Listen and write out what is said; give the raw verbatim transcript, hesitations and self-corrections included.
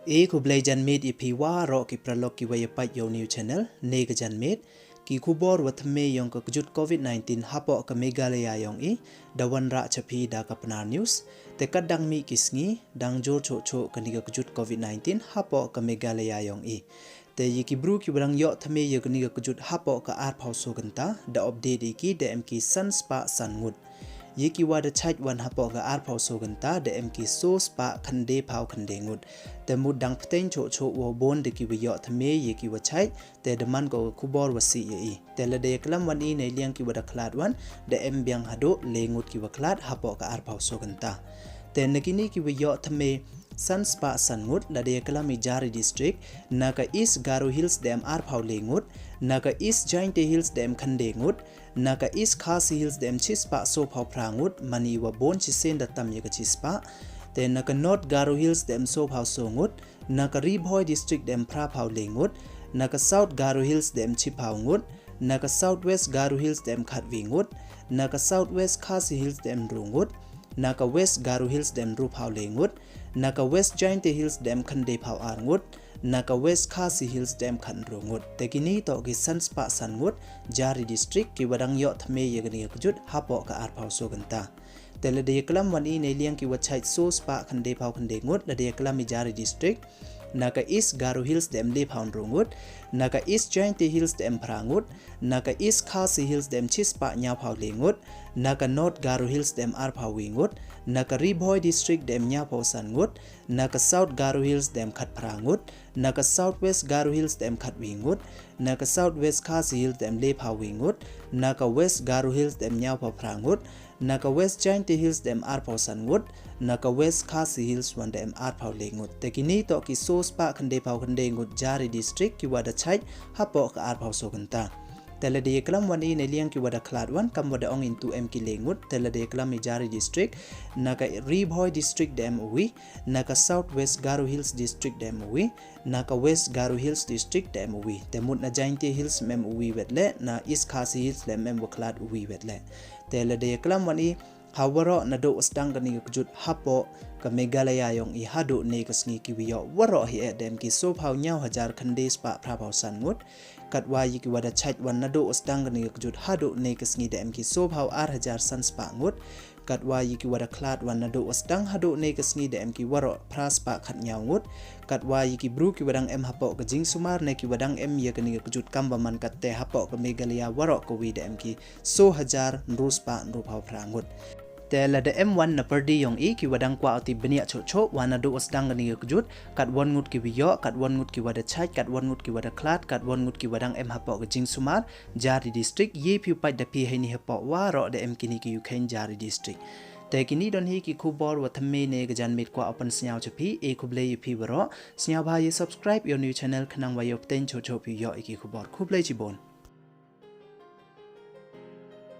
E khublei janmiet ya phi waroh ki paralok ki wa ya pait ya u new channel. Ne ka janmiet, ki khubor wa thymme yong ka kjut covid-19 hapoh ka Meghalaya yong i da wanrah cha phi da ka Pnar News. Te kat dang mih ki sngi, dang jur choh choh kani ka kjut covid-19 hapoh ka Meghalaya yong i. Te ya ki bru ki wa dang yoh thymme ya kani ka kjut hapoh ka arphaw so kynta, da update i ki da em ki san spah san ngut. Ya ki wa da chait wan hapoh ka arphaw so kynta da em ki so spah khyndai phaw khyndai ngut. Te mut dang pteng choh choh wa bun da ki wa yoh thymme ya ki wa chait, te da man ko ka khubor wa sih ya i. Te lada ya klam wan i na liang ki wa da khlad wan, da em biang haduh le ngut ki wa khlad hapoh ka arphaw so kynta. Te na kini ki wa yoh thymme san spah san ngut, lada ya klam i jari district, na ka East Garo Hills da em arphaw le ngut, na ka East Jaintia Hills da em khyndai ngut, na ka East Khasi Hills da em chi spah so phaw phra ngut, mani wa bun chi sien da tam ya ka chi spah. Te na ka North Garo Hills da em so phaw so ngut, na ka Ri Bhoi District da em phra phaw le ngut, na ka South Garo Hills da em chi phaw ngut, na ka South West Garo Hills da em khatwi ngut, na ka South West Khasi Hills da em ru ngut, na ka West Garo Hills da em ru phaw le ngut, na ka West Jaintia Hills da em khyndai phaw ar ngut, na ka West Khasi Hills da em khat ru ngut. Te kini toh ki san spah san ngut jari district ki wa dang yoh thymme ya kani ka kjut hapoh ka arphaw so kynta. Te lada ya klam wan i na liang ki wa chait so spah khyndai phaw khyndai ngut, lada ya klam i jari district, na ka East Garo Hills da em le phaw ru ngut, na ka East Jaintia Hills da em phra ngut, na ka East Khasi Hills da em chi spah ñiaw phaw le ngut, na ka North Garo Hills da em arphaw wi ngut, na ka Ri Bhoi District da em ñiaw phaw san ngut, na ka South Garo Hills da em khat phra ngut, na ka South West Garo Hills da em khatwi ngut, na ka South West Khasi Hills da em le phaw wi ngut, na ka West Garo Hills da em ñiaw phaw phra ngut, na ka West Jaintia Hills da em arphaw san ngut, na ka West Khasi Hills wan da em arphaw le ngut. Te kini toh ki so spah khyndai phaw khyndai ngut jari district ki wa da chait hapoh ka arphaw so kynta. Te lada ya klam wan i na liang ki wa da khlad wan, kam wa da ong in tu em ki le ngut, te lada ya klam i jari district, na ka Ri Bhoi District da em u wi, na ka South West Garo Hills District da em u wi, na ka West Garo Hills District da em u wi. Te mut na Jaintia Hills em u wi wet le, na East Khasi Hills le em wa khlad u wi wet le. Te lada ya klam wan i, ha waroh naduh wa sdang kani ka kjut hapoh ka Meghalaya yong i haduh ne ka sngi ki wa yoh waroh hi e da em ki so phaw ñiaw hajar khyndai spah phra phaw san ngut. Katwa ya ki wa da chait wan naduh wa sdang kani ka kjut haduh ne ka sngi da em ki so phaw ar hajar san spah ngut. Katwa ya ki wa da khlad wan naduh wa sdang haduh ne ka sngi da em ki waroh phra spah khat ñiaw ngut. Katwa ya ki bru ki wa dang em hapoh ka jingsumar ne ki wa dang em ya kani ka kjut kam wa man katte hapoh ka Meghalaya waroh ka wi da em ki so hajar ynru spah ynru phaw phra ngut. Te lada em wan na pyrdi yong i ki wa dang kwah u tip bniah choh choh wa naduh wa sdang kani ka kjut, kat wan ngut ki wa yoh, kat wan ngut ki wa da chait, kat wan ngut ki wa da khlad, kat wan ngut ki wa dang em hapoh ka jingsumar jari district, ya phi u pait da phi heini hapoh waroh da em kini ki yu khein jari district. Te kini don hi ki khubor wa thymme ne ka janmiet kwah u pynsñiaw cha phi. E khublei ya phi waroh. Sñiawbha ya subscribe ya u new channel khnang wa yoh pteng choh choh phi yoh i ki khubor. Khublei chibun.